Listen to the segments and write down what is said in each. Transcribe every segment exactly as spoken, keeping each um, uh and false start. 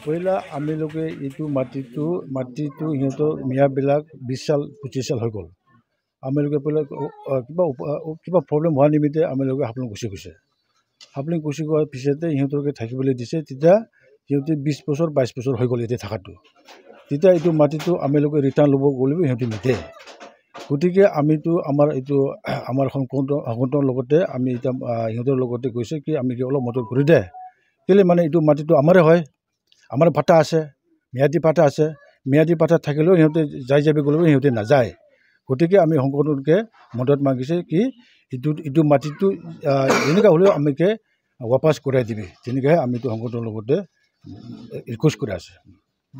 পইলা আমি লোকে এইটো মাটিটো, মাটিটো সিহঁতৰ মিয়াবিলাক বিশ চাল, পঁচিশ চাল হৈ গ'ল। আমি লোকে পইলা, অ, অ, কিবা উপ-, অ, কিবা প্ৰব্লেম হোৱা নিমিত্তে আমি লোকে হাফলং গুচি গৈছে। হাফলং গুচি যোৱাৰ পিছতে সিহঁতকে থাকিবলৈ দিছে। তেতিয়া সিহঁতে বিশ বছৰ, বাইশ বছৰ হৈ গ'ল ইয়াতে থকাটো। তেতিয়া এইটো মাটিটো আমি লোকে ৰিটাৰ্ণ ল'ব গ'লেও সিহঁতে নিদিয়ে। গতিকে আমিতো আমাৰ এইটো, আমাৰ সংগঠন, সংগঠনৰ লগতে আমি এতিয়া, আহ, সিহঁতৰ লগতে কৈছে কি আমি কি অলপ মদত কৰি দে। কেলে মানে এইটো মাটিটো আমাৰে হয়, আমাৰ পাট্টা আছে, ম্যাদী পাট্টা আছে। ম্যাদী পাট্টা থাকিলেও সিহঁতে যাই যাবি গ'লেও সিহঁতে নাযায়। গতিকে আমি সংগঠনকে মদত মাগিছে কি এইটো, এইটো মাটিটো, আহ, যেনেকা হ'লেও আমি কে ৱাপাছ কৰাই দিবি, তেনেকাহে আমিতো সংগঠনৰ লগতে ৰিকুৱেষ্ট কৰি আছে।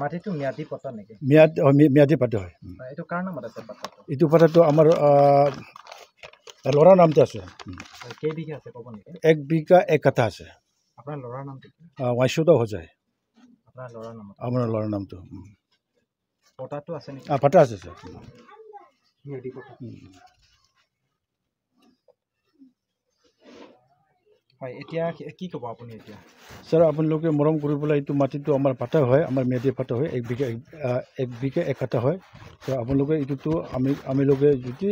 মাটিটো ম্যাদী পট্টা নেকি? ম্যাদ-, অ, ম্যা-, ম্যাদী পাট্টা হয়। উম। এইটো কাৰ নামত আছে পাট্টাটো? এইটো পাট্টাটো আমাৰ, আহ, ল'ৰাৰ নামতে আছে। উম। আৰু কেই বিঘা আছে ক'ব নেকি? এক বিঘা এক কাঠা আছে। আপোনাৰ ল'ৰাৰ নামটো কি? আহ, ৱাইচুতা হোজাই। আপোনাৰ ল'ৰাৰ নামত? আমাৰ ল'ৰাৰ নামটো। উম। পট্টাটো আছে নেকি? আহ, পাট্টা আছে, ছাৰ। ম্যাদী পট্টা। উম। হয়, এতিয়া কি, কি ক'ব আপুনি এতিয়া? ছাৰ, আপোনালোকে মৰম কৰি পেলাই এইটো মাটিটো আমাৰ পাট্টা হয়, আমাৰ ম্যাদী পাট্টা হয়, এক বিঘা এক, আহ, এক বিঘা এক কাঠা হয়। তো আপোনালোকে এইটোতো আমি, আমি লোকে যদি,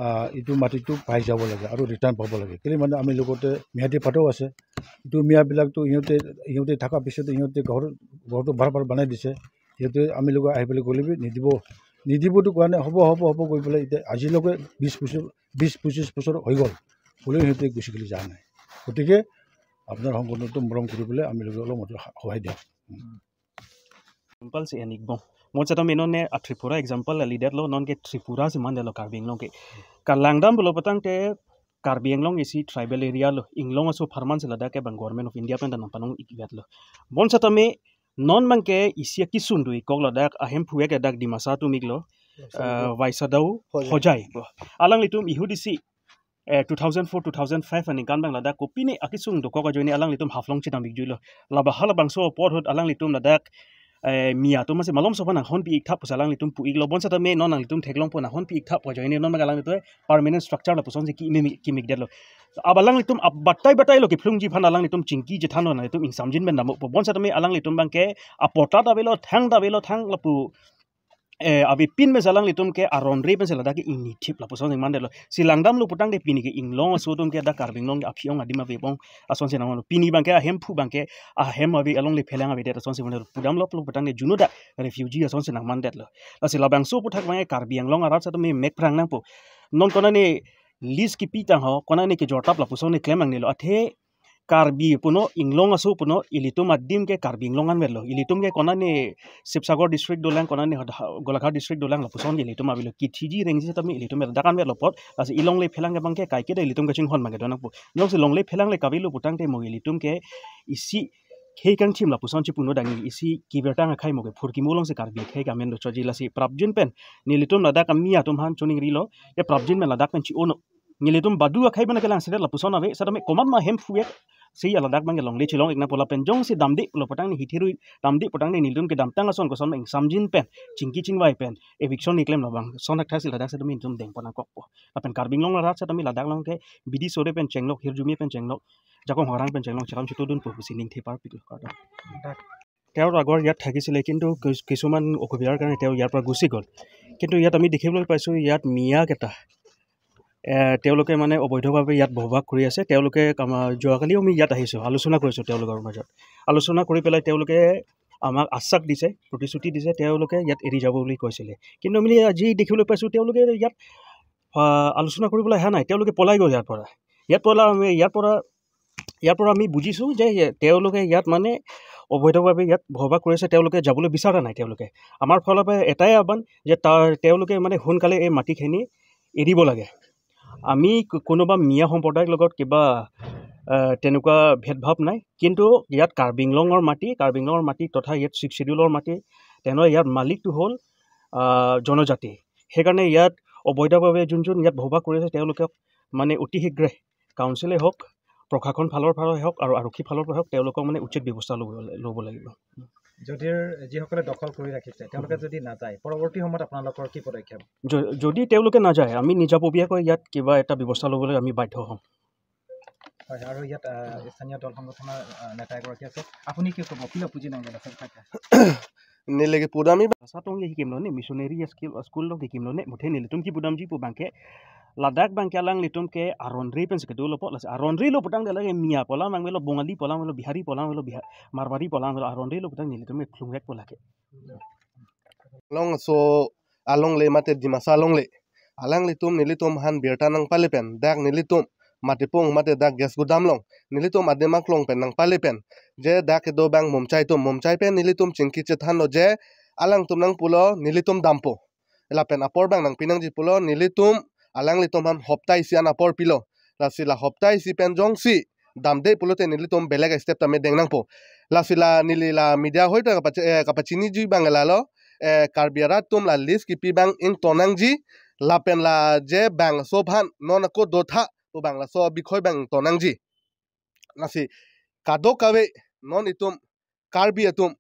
আহ, এইটো মাটিটো পাই যাব লাগে আৰু ৰিটাৰ্ণ পাব লাগে। কেলে মানে আমি লগতে ম্যাদী পাট্টাও আছে। এইটো মিয়াবিলাকতো সিহঁতে, সিহঁতে থকাৰ পিছতে সিহঁতে ঘৰ, ঘৰটো বাৰ বাৰ বনাই দিছে। সিহঁতে আমি লোকে আহি পেলাই গ'লে বি নিদিব, নিদিবতো কোৱা নাই, হ'ব, হ'ব, হ'ব কৈ পেলাই এতিয়া আজিলৈকে বিশ বছৰ, বিশ পঁচিছ বছৰ হৈ গ'ল, হ'লেও সিহঁতে গুচি গ'লে যোৱা নাই। গতিকে আপোনাৰ সংগঠনটো মৰম কৰি পেলাই আমি লোকে অলপ মদত সহায় দিয়ক। Example si enik bong. Mo chata me non ne a Tripura example la leader lo, non ke Tripura si mandetlo Karbi Anglong ke. Kalangdam pulo patang te Karbi Anglong isi tribal area lo, Inglong aso apharman si ladak ke bang Government of India pen ta nangpanong ik-et lo. Bonseta me non bang ke isi akesung do-ik kok ladak ahemphu ek dak Dimasa atum iklo, eh, Vaisadao Hojai. Hojai. Alanglitum ihut isi, eh, two thousand four, two thousand five aningkan bang ladak kopine akesung dokok ajoine alanglitum Haflong chedam-ik juilo. Laba halabangso apor ahut alanglitum ladak, eh, Miya atum masi malomso aphan nanghonpi-ik tha pusi alanglitum pu-iklo, bonseta me non nanglitum theklongpo nanghonpi-ik tha pu ajoine non bang alanglitum permanent structure lapuson si ki-, kimi-, kimikdetlo. Aba alanglitum ap batai batai lo kephlungji aphan alanglitum chingki chethanlo, nanglitum ingsamjin pen dampo. Bonseta me alanglitum bang ke apatta ta avelo, thang ta avelo, thang lapu, eh, avepin pensi alanglitum ke aron re pensi ladak ke ingnithip lapuson si mandetlo. Si langdamlo putangte pini ke Inglong aso atum ke dak Karbi Anglong ke aphi-ong adim avepon asonsi nangmanlo. Pini bang ke ahemphu bang ke ahem ave, alongle phelang avedet asonsi mandetlo. Pudamlo pulo putangte juno dak refugee asonsi nangmandetlo. Lasi labangso aputhak bang ke Karbi Anglong arat seta me mekphrang nangpo. Non konane list kipi tangho, konane kejortap lapuson ne klem nangnelo. Athe Karbi puno, Inglong aso puno, ilitum adim ke Karbi Anglong anvetlo. Ilitum ke konane Sibsagar district dolang, konane Hod-, Golaghat district dolang lapuson ke ilitum avelo. Kithiji rengji seta me ilitum ladak anvetlo apot. Lasi ilongle phelang ke bang ke kaiketa ilitum kachinghon bang ke do nangpo. Jongsi longle phelang le kavelo putangte mo ilitum ke isi khei kangthim lapuson chipuno dang, isi kibirtang akhei mo ke phurkimo alongsi Karbi akhei ke amen dochoji. Lasi prapjin pen nelitum ladak a Miya atum aphan choningrilo, ke prapjin pen ladak pen chi-ono. Nelitum badu akhei pen kelang sedet lapuson ave, seta me komat ma hemphu ek si ladak bang ke longle chilong-ik nangpo lapen jongsi damde pulo putangte hitherui damde putangte nelitum kedamtang ason koson ma ingsamjin pen, chingki chingvai pen, eviction keklem labangson athak si ladak seta me nelitum dengpon nangkokpo. Lapen Karbi Anglong arat seta me ladak along ke bidi sore pen chenglok, hirjume pen chenglok, jakong horang pen chenglok, cheram chitodunpo pusi ningthi parpiklo. Kardom. তেওঁৰ আগৰ ইয়াত থাকিছিলে, কিন্তু কিছু-, কিছুমান অসুবিধাৰ কাৰণে তেওঁ ইয়াৰ পৰা গুচি গ'ল। কিন্তু ইয়াত আমি দেখিবলৈ পাইছোঁ, ইয়াত মিয়া কেইটা, এ, তেওঁলোকে মানে অবৈধভাৱে ইয়াত বসবাস কৰি আছে। তেওঁলোকে কামা-, যোৱাকালিও আমি ইয়াত আহিছোঁ, আলোচনা কৰিছোঁ তেওঁলোকৰ মাজত। আলোচনা কৰি পেলাই তেওঁলোকে আমাক আশ্বাস দিছে, প্ৰতিশ্ৰুতি দিছে, তেওঁলোকে ইয়াত এৰি যাব বুলি কৈছিলে। কিন্তু আমি আজি দেখিবলৈ পাইছোঁ, তেওঁলোকে ইয়াত, আ, আলোচনা কৰিবলৈ অহা নাই, তেওঁলোকে পলাই গ'ল ইয়াৰ পৰা। ইয়াত পৰা আমি, ইয়াৰ পৰা ইয়াৰ পৰা আমি বুজিছোঁ যে ইয়ে-, তেওঁলোকে ইয়াত মানে অবৈধভাৱে ইয়াত বসবাস কৰি আছে, তেওঁলোকে যাবলৈ বিচৰা নাই। তেওঁলোকে, আমাৰ ফালৰ পৰা এটাই আহ্বান যে তাৰ, তেওঁলোকে মানে সোনকালে এই মাটিখিনি এৰিব লাগে। আমি কো-, কোনোবা মিয়া সম্প্ৰদায়ৰ লগত কিবা, আহ, তেনেকুৱা ভেদভাৱ নাই, কিন্তু ইয়াত কাৰ্বি আংলঙৰ মাটি, কাৰ্বি আংলঙৰ মাটি তথা ইয়াত ছিক্স শ্বিডিউলৰ মাটি, তেনেহ'লে ইয়াৰ মালিকটো হ'ল, আহ, জনজাতি। সেইকাৰণে ইয়াত অবৈধভাৱে যোন যোন ইয়াত বসবাস কৰি আছে, তেওঁলোকক মানে অতি শীঘ্ৰে কাউন্সিলে হওক, প্ৰশাসন ফালৰ পৰাই হওক আৰু আৰক্ষী ফালৰ পৰাই হওক, তেওঁলোকক মানে উচিত ব্যৱস্থা ল'ব, ল'ব লাগিব। যদি যিসকলে দখল কৰি ৰাখিছে, তেওঁলোকে যদি নাযায়, পৰৱৰ্তী সময়ত আপোনালোকৰ কি পদক্ষেপ? য-, যদি তেওঁলোকে নাযায়, আমি নিজাববীয়াকৈ ইয়াত কিবা এটা ব্যৱস্থা ল'বলৈ আমি বাধ্য হ'ম। হয়, আৰু ইয়াত, আহ, স্থানীয় দল সংগঠনৰ, আহ, নেতা এগৰাকী আছে। আপুনি কি ক'ব? কিয় পুজি নাইলে আচলতে? Neli kepudam abang, Dimasa tong ke hikimlo ne, missionary school, school lo hikimlo ne, muthe nelitum kepudamji pu abangke, ladak abangke alanglitum ke aron-re pensi kedo lo po, lasi aron-re lo putangte lake Miya pu alam abang avelo, Bongali pu alam avelo, Bihari pu alam avelo, Biha-, Marwari pu alam avelo, aron-re lo putang nelitum ke klungvek po lake. Longso alongle mate Dimasa alongle, alanglitum nelitum aphan birta nangpale pen, dak nelitum mate pung mate dak gas godam along nelitum adim aklong pen nangpale pen, je dak kedo abang Mumchai atum, Mumchai pen nelitum chingki chethanlo je alangtum nangpulo nelitum dampo. Lapen apor abang nangpi nangji pulo, nelitum alanglitum aphan hopta isi an apor pilo. Lasi la hopta isi pen jongsi damde pulote nelitum belek step tame deng nangpo. Lasi la neli la media ahoi ta kapache-, eh, kapachiniji abang lalo, eh, Karbi arat atum la list kipi abang ington nangji, lapen la je bangso aphan non ako dotha pu abang laso bikhoi abang ington nangji. Lasi kadokave non itum Karbi atum,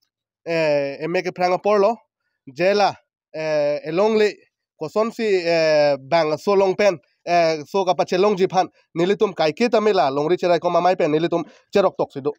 eh, eme kephrang aporlo, je la, eh, alongle kosonsi, eh, bangso along pen, eh, so kapachelongji aphan nelitum kaike tame la longri cherai kom amei pen nelitum cherok toksi do.